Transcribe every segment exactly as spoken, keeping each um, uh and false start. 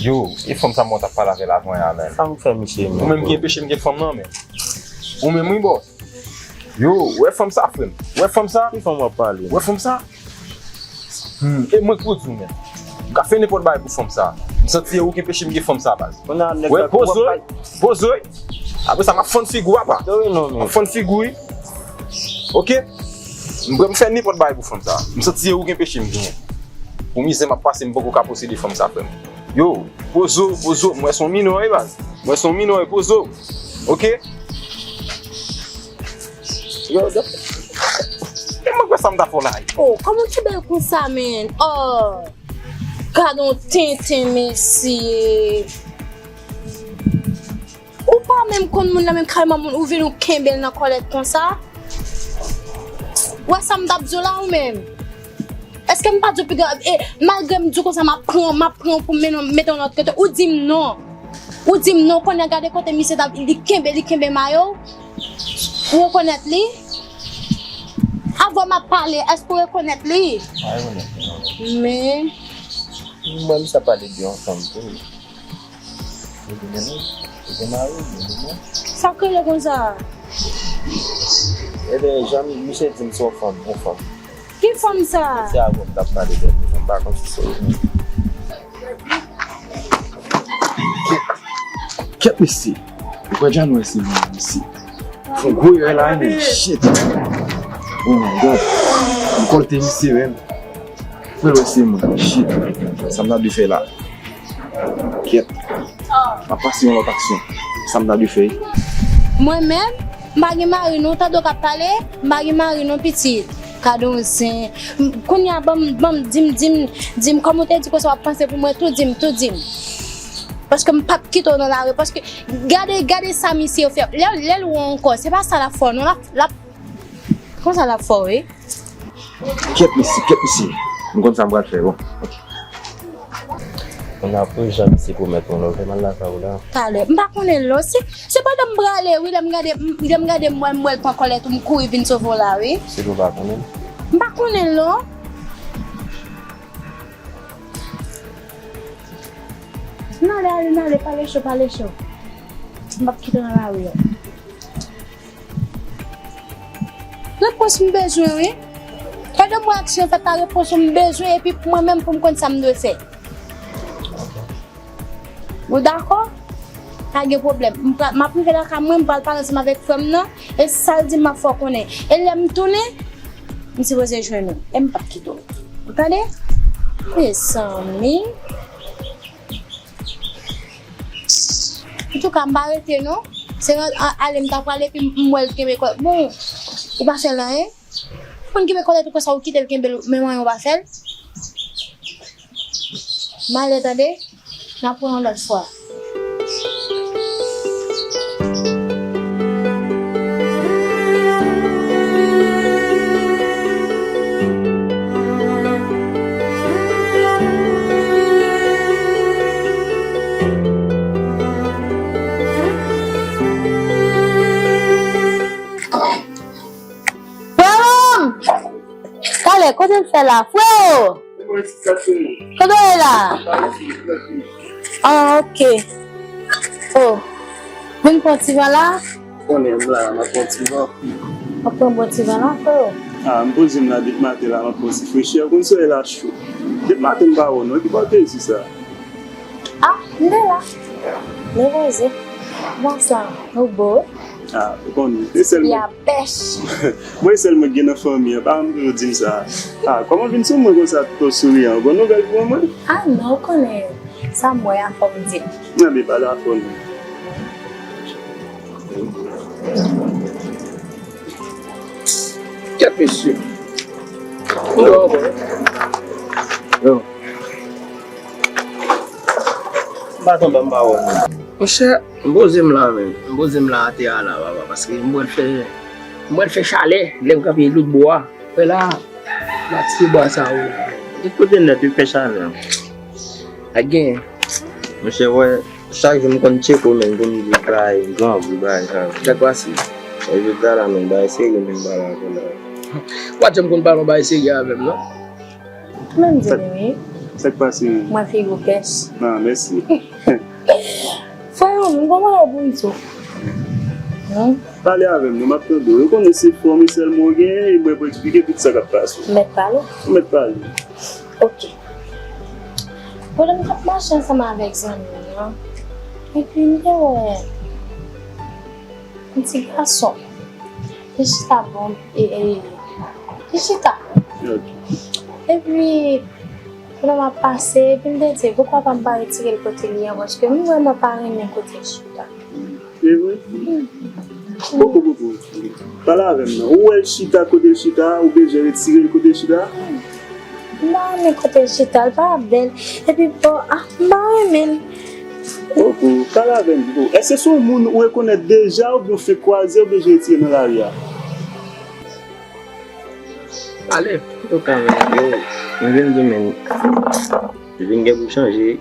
Yo, e fanm sa mwen t ap pale avè l avan yè a, menm. Sa m fè misye, menm? Ou menm ki enpeche m gen fanm nan, menm. Ou menm, wi, bòs. Yo, ou wè fanm sa, frè m? Ou wè fanm sa? Ki fanm w ap pale? Ou wè fanm sa? Hmm, e mwen k pou di w, menm. M ka fè nenpòt bagay pou fanm sa. M santi se ou ki enpeche m gen fanm sa, baz. Wè, poze w, poze w. Apre sa, m ap fann figi w apa. M ap fann figi w, wi. Oke? M prè m fè nenpòt bagay pou fanm sa. M santi se ou ki enpeche m genyen. Pou mizè m ap pase, m poko ka posede fanm sa, frè m. Yo, poze w, poze w. M wè se yon minò, wi, baz. M wè se yon minò, wi, poze w. Oke? Yo, yo. E mwen kwè sa m ta fè w la, wi. Oh, kòman w kenbe l konsa, menm? Oh, gad on tenten, mesye. Ou pa menm konn moun nan, menm kareman moun, ou vin ou kenbe l nan kòlèt konsa. Wè sa m t ap di w la, ou menm? Èske m pa di w piga, e, malgre m di w konsa, m ap pran, m ap pran w pou m mennen w, mete w nan lòt kote. Ou di m non. Ou di m non, kounye a gade kote misye t ap, li kenbe, li kenbe mayo w. Ou rekonèt li? Avè w m ap pale, èske w rekonèt li? Pa rekonèt li, non. Men. M wè misye ap pale de yon fanm tou. Li gen, li gen mari, li gen mari. Sa k rele konsa? Ebyen, jan misye di m se yon fanm, yon fanm. Ki fanm sa? Se avè w m t ap pale de li, m pa konn si se ou menm. Kèt, kèt, mesye. Ou kwè Djanouè se mwen, mesye. Fon gwo erè la, men shit. Oh my God. M kòlte misye menm. Frè, wè se mwen. Shit. Sa m ta dwe fè la? Kèt. M ap pase yon lòt aksyon. Sa m ta dwe fè? Mwen menm, m pa gen mari non, tande w k ap pale, m pa gen mari non, pitit. Gade yon zen. M, kounye a, ban m, ban m, di m, di m, di m, kòm ou te di konsa w ap panse pou mwen, tou di m, tou di m. Paske m p ap kite w nan lari, paske gade, gade sa misye fè. Lè, lè l wè w ankò, se pa sa l ap fè w non, l ap, l ap, konsa l ap fè w, wi. Kèt mesye, kèt mesye. M konn sa m pral fè, bon. Ok. Kounye a pou jan misye pwomèt mwen la, ou fè m al lakay ou la. Talè. M pa konnen lò. Se, se pandan m prale, wi, lè m gade, m, lè m gade m wè, m wè l pran kòlèt ou, m kouri vin sove w la, wi. Se ou pa konnen. M pa konnen lò. N ale, ale, n ale, pale cho, pale cho. M p ap kite w nan lari a. Repons m bezwen, wi. Pandan m wè aksyon fèt la, repons ou m bezwen, epi pou mwen menm, pou m konn sa m dwe fè. Ou dakò? Pa gen pwoblèm. M pra-, m ap rive lakay mwen, m pral pale ansanm avèk frè m nan, e sa l di m, m ap fè w konnen. E lè m tounen, m sipoze jwenn ou. E m p ap kite w. Ou tande? Mezanmi. Antouka, m pa rete non. Se nan a-, ale m ta prale, epi m, m wè l kenbe kò. Bon, ou pa fè l anyen. Ou konn kenbe kòlèt ou konsa, ou kite l kenbe l, menm anyen ou pa fè l. M ale tande, n ap wè yon lòt fwa. Frè m! Talè, kote m fè la? Freo! Kote w ye la? Ah, ok. Oh. Vin pran ti van la? Konnen m la, m ap pran ti van. W ap pran bon ti van la, freo? Ah, m poze m la depi maten la, m ap pran ti freche. Ou konn solèy la cho. Depi maten m pa wè w non, ki bò w te ye sa? Ah, m te la. M te poze. Bonswa, ou bo. Ah, ou konnen. E sèl mwen. Pèch. Mwen, sèl mwen ki gen nan fanmi an, pa janm toujou di m sa. Ah, kòman w vin sou mwen konsa, tout souriyan? Bon nouvèl pou mwen? Ah non, ou konnen, sa m wè a fò m di l. Anben, pa dakò non. Kèt mesye. Yo. M pa tonbe anba wòl. Monchè, m poze m la menm. M poze m la atè a la, papa, paske m pral fè, m pral fè chalè lè m kanpe lòtbò a. Wè la, m ap tire bwa sa ou la. Ki kote nèt wi fè chalè? Pa genyen. Monchè, wè, chak jou m konn tcheke w menm pou m di bagay gran, pou bagay sa. Chak pase. E jodi a la menm, bagay serye menm pale avè w la. Ou pa t janm konn pale yon bagay serye avè m, non? Menm di m wi. Sa k pase menm? Mwen figi w pèch. Nan, mèsi. Frè, m gon bagay pou m di w. Hmm? Pale avè m, non, m ap tande w. Ou konnen se fòm e sèlman w genyen, e mwen pou eksplike tout sa k ap pase. M mèt pale? Ou mèt pale. Ok. Pandan m t ap mache ansanm avèk zanmi m nan, epi m te wè yon ti gason. Li chita bò m, e, e, li chita. Ok. Epi, pandan m ap pase, epi m te di, poukwa pa m pa retire l kote li an, paske m vrèman pa renmen kote l chita. E vre? Poko, poko. Pale avè m nan. Ou wè l chita kote l chita, ou bezwen retire l kote l chita? M pa renmen kote l chita, l pa bèl. Epi, bon, ah, m pa renmen l. Poko, pale avè m. Bon, èske se yon moun ou rekonèt deja oubyen ou fenk kwaze ou bezwen retire nan lari a? Ale. Antouka, men, yo, m vin di w, men, vin gen pou chanje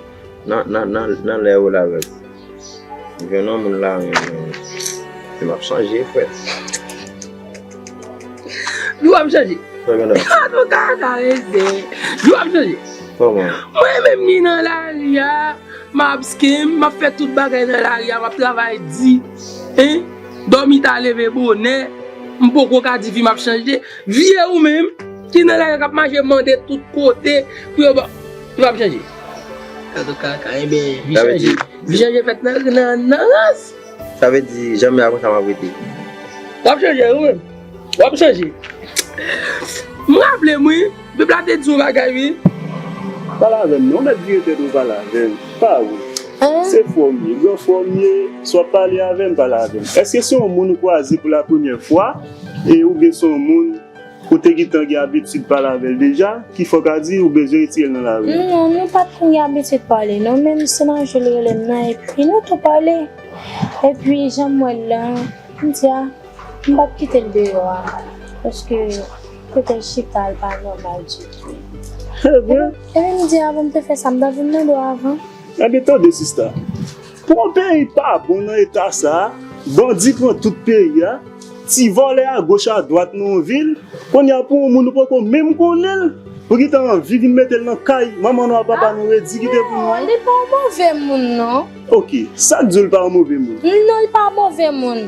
nan, nan, nan, nan lè yo la avèk. M jwenn yon moun la, men, men, men m ap chanje, frè. Yo ap chanje. Antouka, sa rete. Yo ap chanje. Kòman? Mwen menm ki nan lari a, m ap skem, m ap fè tout bagay nan lari a, m ap travay di. Hein? Dòmi ta leve bonè, m poko ka di vi m ap chanje. Vye ou menm, ki nan lari a k ap mache mande tout kote pou yo ba. Li p ap chanje. Antouka, ka, enben, vi chanje. Vi chanje fèt nan, nan, nan rans. Sa vle di, janm ya konsa m ap rete. W ap chanje, ou menm. W ap chanje. M raple m, wi. Bib la te di yon bagay, wi. Pale avè m, non, mèt vire tèt ou pale avè m. Pa ou. Se fòm ye, gran fòm ye, swa pale avè m, pale avè m. Èske se yon moun ou kwaze pou la premyè fwa, e oubyen se yon moun ou te gentan gen abitid pale avè l deja, ki fè w ka di ou bezwen retire l nan lari a? Non, nou pa t konn gen abitid pale, non, men se nan jou l rele m nan, epi nou tou pale. Epi, jan m wè l la, m di a, m p ap kite l deyò a, paske kote l chita, l pa nòmal ditou. Epi, m di a, avan m te fè sa, m ta vin mande w avan. Ebyen, tande, sista. Pou yon peyi pa bon nan eta sa a, bandi pran tout peyi a, ti vòlè agoch adwat nan yon vil, kounye a pou yon moun ou poko menm konnen l, ou gentan anvi vin mete l nan kay manman nou ak papa nou redi kite pou nou an. Li pa yon move moun, non. Ok, sa k di w li pa yon move moun? Non, li pa move moun.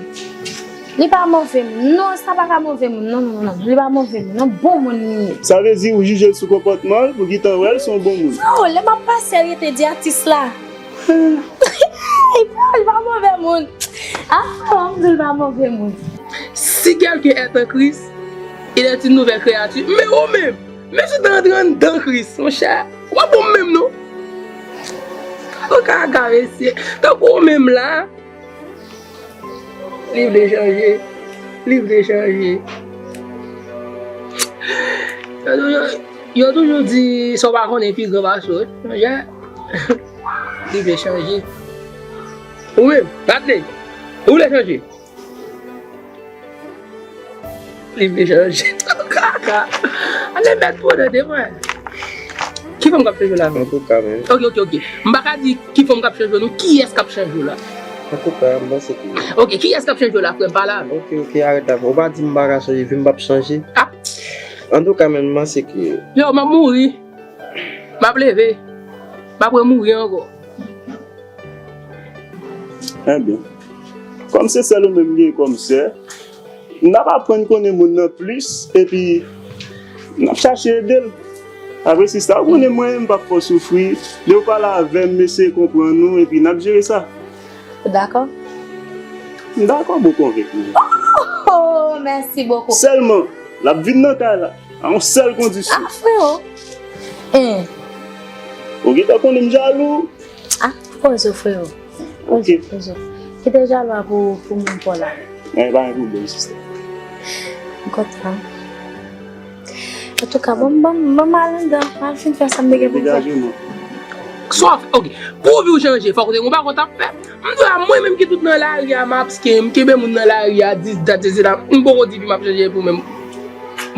Li pa move moun. Non, sa pa ka move moun. Non, non, non, non. Li pa move moun. Non, bon moun li ye. Sa vle di ou jije l sou konpòtman l pou gentan wè l se yon bon moun. Freo, lè m ap pase rete di atis la. Li pa move moun. Ah, freo, m di l pa move moun. Si quelqu'un est en Christ, il est une nouvelle créature. Men ou menm, men si w te rantre anndan Kris, monchè, w ap bon menm non. Ou ka ka mesye. Tankou ou menm la, li vle chanje. Li vle chanje. Yo toujou, yo toujou di sa w pa konnen pi gran pase w, monchè. Li vle chanje. Ou menm, Bradley, ou vle chanje? Li vle chanje. Kaka. Ale mèt pwoblèm de mwen. Ki fanm k ap chanje w la? Antouka, men. Ok, ok, ok. M pa ka di ki fanm k ap chanje w, non. Kiyès k ap chanje w la? Antouka, m panse ke. Ok, kiyès k ap chanje w la, frè m, pale avè m. Ok, ok, arèt la. Ou pa di m pa ka chanje, vi m p ap chanje. Ah. Antouka, men, m panse ke. Yo, m ap mouri. M ap leve. M ap remouri ankò. Ebyen, kòm se sèl ou menm m gen kòm sè, n ap aprann konnen moun nan plis, epi n ap chache ede l. Apre sista, ou konnen mwen, m p ap fè w soufri. Lè w pale avè m, m eseye konprann ou, epi n ap jere sa. Ou dakò? M dakò, bon, konvenk mwen. Oh, mèsi bokou. Sèlman, l ap vin nan kay la, a yon sèl kondisyon. Ah, freo. Hein. Ou gentan konnen m jalou. Ah, poze w, freo. Poze w, poze w. Kite jalou a pou, pou moun pa w la. Gen pa gen pwoblèm, sista. M kontan. Antouka, ban m, ban m, ban m al anndan. M al fin fè sa m te gen pou m fè. Degaje w non. Sa w ap fè, ok. Pou vi w chanje, fòk ou te gen yon bagay w t ap fè. M di w a, mwen menm ki tout nan lari a, m ap skem, m kenbe moun nan lari a, dis dat, et cetera. M poko di vi m ap chanje pou menm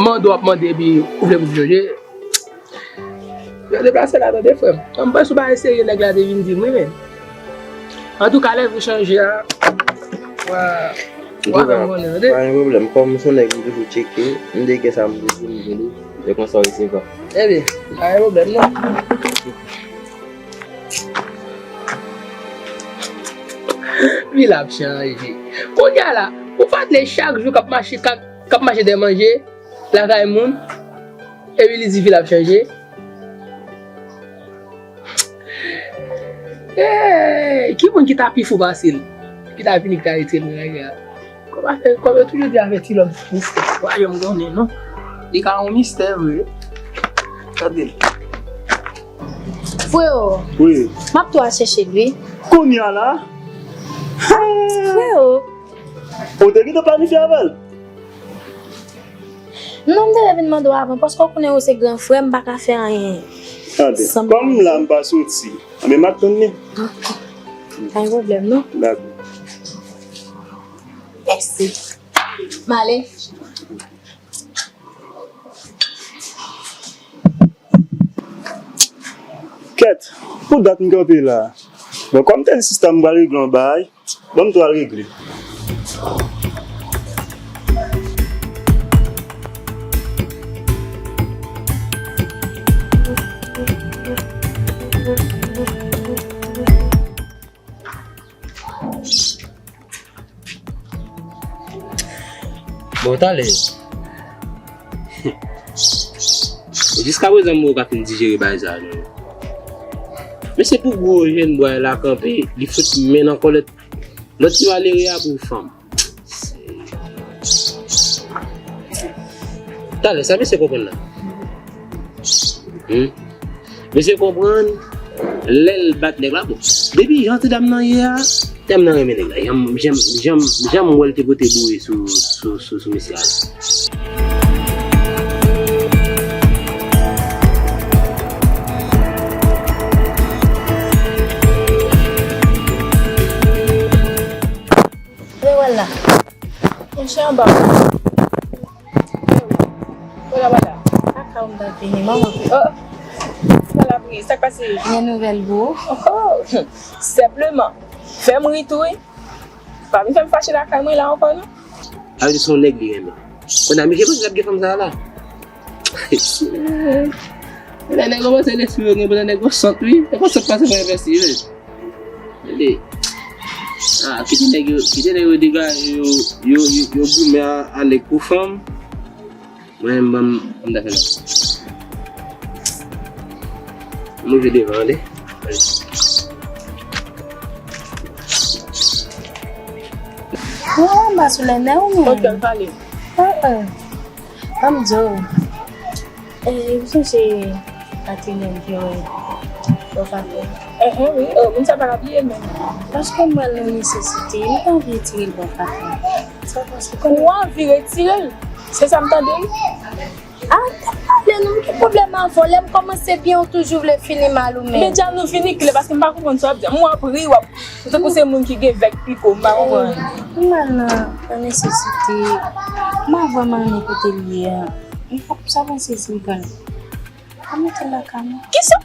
mande w ap mande epi ou vle pou m chanje. Yo deplase la tande frè m. Ann pran sou bagay serye nèg la te vin di m wi men. Antouka lè vi w chanje a, wa, wa fè m konnen tande. Pa gen pwoblèm, kòm m se yon nèg m toujou tcheke, m de gen sa m toujou m di nou. E konsa w resevwa. Ebyen, pa gen pwoblèm non. Vi la ap chanje. Kounye a la, ou pa t lè chak jou k ap mache, k ap, k ap mache dèyè manje lakay moun, epi li di vi l ap chanje. Hey, ki moun ki ta pi fou pase l? Ki ta vini, ki ta retire l nan lagè a? Kòm afè, kòm yo toujou di afè ti lòm pou fou. Pa janm konnen non. Li ka yon mistè vre. Gade l. Freo, wi, m ap tou al chèche l wi. Kounye a la? Freo. Ou te gentan planifye avè l? Non, m te vle vin mande w avan, paske w konnen ou se gran frè m, m pa ka fè anyen. Tande, san kòm la m pa soti, men m ap tann li. Ok. Pa gen pwoblèm non. Dakò. Mèsi. M ale. Kèt, pou dat m kanpe la. Bon, kòm m te di sista m pral regle yon bagay, ban m tou al regle. Bon, talè. Jiskaprezan, m wè w pa fin dijere bagay sa a, non. Men se pou gwo jèn bwa la kanpe, li fout men nan kòlèt lòt ti malere a pou fanm. Talè, sa mesye konprann la? Hmm? Mesye konprann lè l bat nèg la, bon. Depi jan ti dam nan ye a, ti dam nan renmen nèg la. Jan, jan, jan, jan m wè l te pote boure sou, sou, sou, sou mesye a. Vle wè l la. Monchè anba. Wala, wala. Kaka w m t ap vini, manman. Oh. Sa la pri, sa k pase? Gen nouvèl pou ou? Oh, oh. Senpleman. Fè m ri tou, wi. Pa vin fè m fache lakay mwen la ankò, non. Sa vle di se yon nèg li renmen. Kounye a, misye panse l ap gen fanm sa a la. Lè nèg yo panse lespri yo gen, pandan nèg yo sant, wi. Nèg yo sant pase mwen envèstive. Tande. Ah, kite nèg yo, kite nèg yo dega, yo, yo, yo, yo goumen a, a nèg pou fanm. Mwen menm, ban m, m ta fè la. M rive devan, tande. Ou anba sou lè nè ou menm? Ok, m pale. Ah, ah. Ban m di w. Eh, ou sonje patnè m te wè bò Faton? Eh, eh, wi. Oh, moun sa pa ka bliye menm. Paske m wè l nan nesesite, m ta anvi retire l bò Faton. Sa w panse? Ou anvi retire l? Se sa m tande, wi. Ah, ta pale non, m gen pwoblèm avè w. Lè m kòmanse byen, ou toujou vle fini mal ou menm. Men dja nou fini klè, paske m pa konprann sa w ap di. M wè w ap ri, w ap, ou tankou se moun ki gen vèg piko, m pa konprann. M al nan, nan nesesite. M pa vrèman renmen kote l ye a. M pa, sa panse si m pral. An mete l lakay mwen. Kisa?